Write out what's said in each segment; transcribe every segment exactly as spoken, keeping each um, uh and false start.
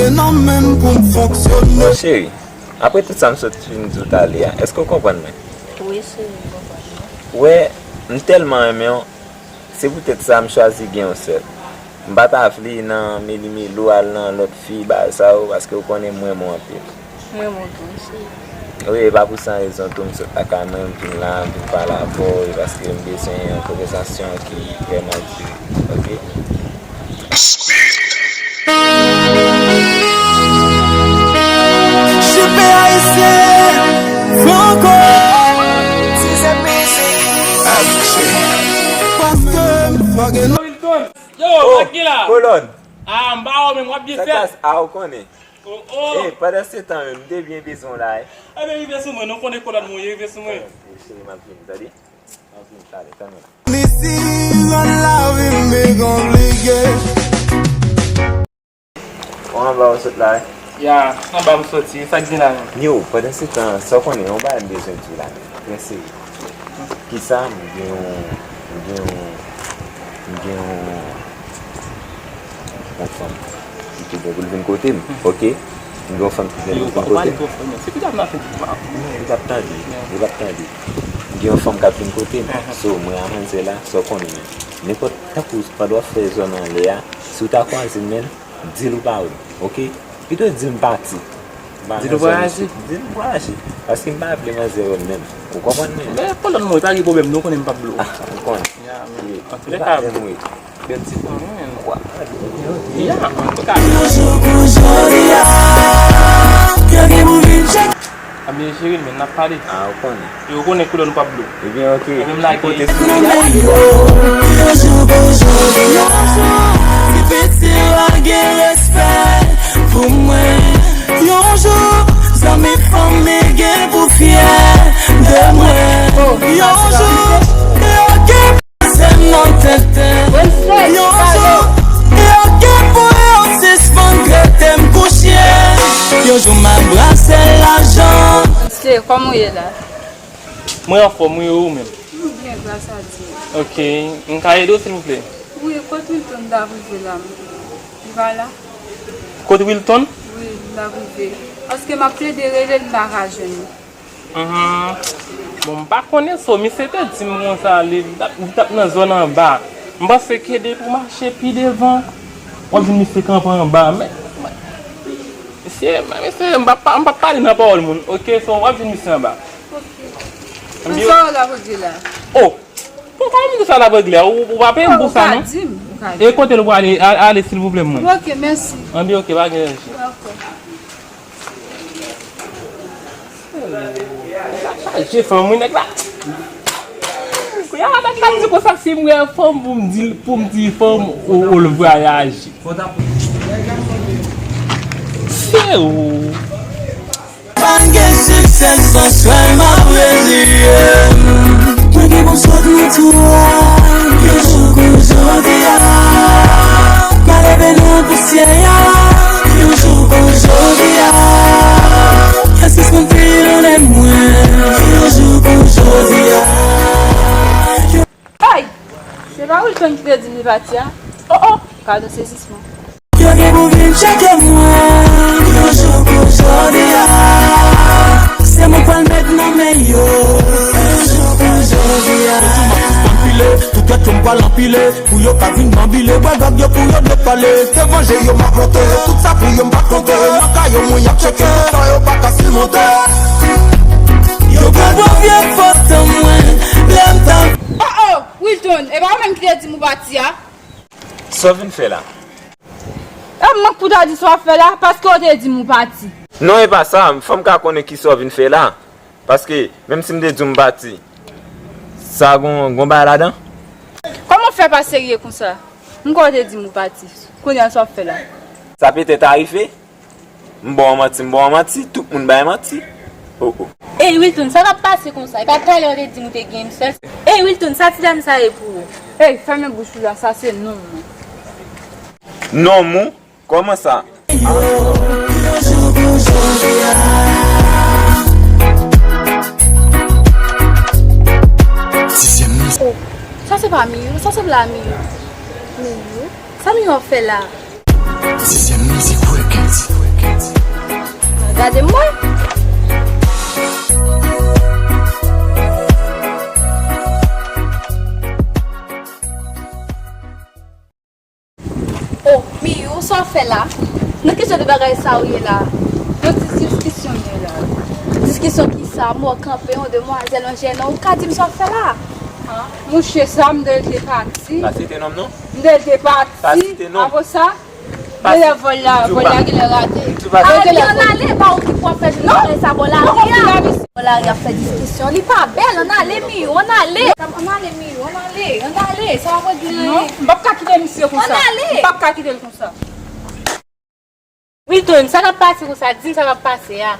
Nan menm pou m fonksyone. Cheri, apre tout sa m sot fin di w talè a, èske w konprann mwen? Wi, cheri, m konprann ou. Ou wè, m tèlman renmen w, se poutèt sa m chwazi gen yon sèl. M pa ta vle nan melimelo al nan lòt fi, bagay sa yo, paske w konnen m renmen w anpil. M renmen w tou, cheri. Wi, e pa pou san rezon tou m sot lakay mwen, m vin la, m vin pale avè w, e paske m bezwen yon konvèsasyon ki vrèman dire, oke? Jipe ayisyen, Franco. Ti se mizik. Paske m fucking. Yo, oh, Magila. Kolòn. Ah, m pa wè w menm, w ap byen fèt. A, ou konnen. Oh, oh. Eh, pandan se tan menm, m te byen bezwen w la, eh. Ebyen, rive sou mwen, nou konnen Kolòn mwen, rive sou mwen. Eh, cheri, m ap vini, tande? M ap vini talè, tann mwen la. Misi, zòn lavi m byen konplike. Ou anba ou sot la, wi? Ya, anba m soti, sa k gen la menm? Yo, pandan se tan, sa w konnen, yon bagay m bezwen di w la menm, trè serye. Kisa, m gen yon, m gen yon, m gen yon, yon fanm ki te gen pou l vin kote m, oke? M gen yon fanm ki gen pou l vin kote m. Yo, pa pale twò fò non, se pita m nan fè. Non, li p ap tande, li p ap tande. M gen yon fanm k ap vin kote m. So, mwen a manzè la, sa w konnen menm. Nenpòt, tankou pandan w ap fè zòn anlè a, si w ta kwaze m menm, di l ou pa wè m, oke? Pito di l m pati. Di l ou vwayaje? Di l m vwayaje. Paske m pa vle manzè wè m menm. Ou konprann mwen? Men, Kolòn mwen, pa gen pwoblèm, non, konnen m p ap blo. Ah, ou konnen. Ya, men. Wi. Antouka, bèl ti fanm, wi, men. Ya, antouka. Ebyen, cheri, men n ap pale. Ah, ou konnen. E ou konnen koulè nou p ap blo. Ebyen, oke. Ou menm lage. Kote sou. Yon jou kou jodi a, ti piti a gen respè pou mwen. Yon jou, zanmi fanmi gen pou fyè de mwen. Yon jou, yo gen pase m nan tenten. Yon jou, yo gen pou yo sispann trete m kou chyen. Yon jou, m ap brase lajan. Mesye, kòman w ye la? Mwen anfòm, wi, ou menm? M byen, gras a Dye. Ok, m ka ede w, silvouplè? Wi, kot Wilton m t ap rive la, m, li pa la? Kot Wilton? Wi, m t ap rive. Paske m ap plede rele l, m pa ka jwenn li. Mhm. Bon, m pa konnen, so, misye te di m konsa, li, li t ap, li t ap nan zòn anba. M panse ke depi w mache pi devan, w ap jwenn misye kanpe anba. Men, men, misye, men, misye, m p ap, m p ap pale nan pawòl moun, ok? So, w ap jwenn misye anba. Ok. Anbyen, sa w la pou di la? Oh! Bon, kòman m di sa la pou regle a? Ou, ou pa peye m pou sa, non? Ou ka di m, ou ka di m. E kote l prale, a-, ale, silvouplè, mwen. Ok, mèsi. Anbyen, ok, pa gen anyen. Dakò. Chaje fanm, wi, nèg la. Kounye a, nèg la di konsa, si m wè fanm pou m di, pou m di fanm, ou, ou l vwayaje. Se ou. Pa gen siksè san sèlman reziye m. Mwen gen pou m sot nan twou a. Yon jou kou jodi a, m a leve nan pousyè a. Yon jou kou jodi a, espas mwen pi nan lè mwen. Yon jou kou jodi a. Ay! Se pa Wilton ki te di m li pati a? Oh, oh! Gad yon sezisman. Yo gen pou vin tcheke mwen. Yon jou kou jodi a, se mwen k pral met nan men yo. Yon jou kou jodi a. Yo di m ap sispann pile, tout gèt yo m pral anpile. Pou yo ka vin manbile, bwè gag yo pou yo depale. Se vanje yo m ap monte, tout sa pou yo m pa konte. Nan kayo mwen y ap tcheke, sa yo pa ka simonte. Yo pral pran vye foto mwen, lè m t ap. Oh, oh, Wilton, e pa ou menm ki te di m ou pati a? Sa w vin fè la? E mank pou ta di sa w ap fè la, paske w te di m ou pati. Non, e pa sa, fò m ka konnen kisa w vin fè la. Paske, menm si m te di w m pati, sa gon, gon bagay ladan? Kòman w fè pa serye konsa? M kwè w te di m ou pati. Kounye a, sa w ap fè la? Sa petèt arive. M ba w manti, m ba w manti, tout moun bay manti. Oh, oh. Ey, Wilton, sa k ap pase konsa? E pa talè w te di m ou te gen m sèl. Ey, Wilton, sa ti dam sa ye pou ou? Ey, fèmen bouch ou la, sa se nonm mwen. Nonm ou? Kòman sa? Oh, sa se pa Miyo, sa sanble a Miyo. Miyo? Sa Miyo ap fè la? Sizyèm mizik Records. Gade mwen. Oh, Miyou, sa w fè la? Nan ki jan de bagay sa ou ye la? Yon ti diskisyon m ye la. Diskisyon ki sa? Mò kanpe, yon demwazèl, yon jènonm, ou ka di m sa w fè la? Ah, mouche sa, m dwe te pati. Pa site non m non. M dwe te pati. Pa site non. Apre sa, pa site. Vòl la, vòl la genlè rate. Ann ale, pa okipe w ap fè tout bagay sa bò lari a. Bò lari ap fè diskisyon. Li pa bèl, ann ale, Miyou, ann ale. Ann ale, Miyou, ann ale, ann ale. Sa pa pwodui anyen. Non, m p ap ka kite misye konsa. Ann ale. M p ap ka kite l konsa. Milton, sa k ap pase konsa? Di m sa k ap pase a.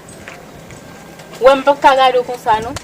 Ou wè m p ap ka gade w konsa, non.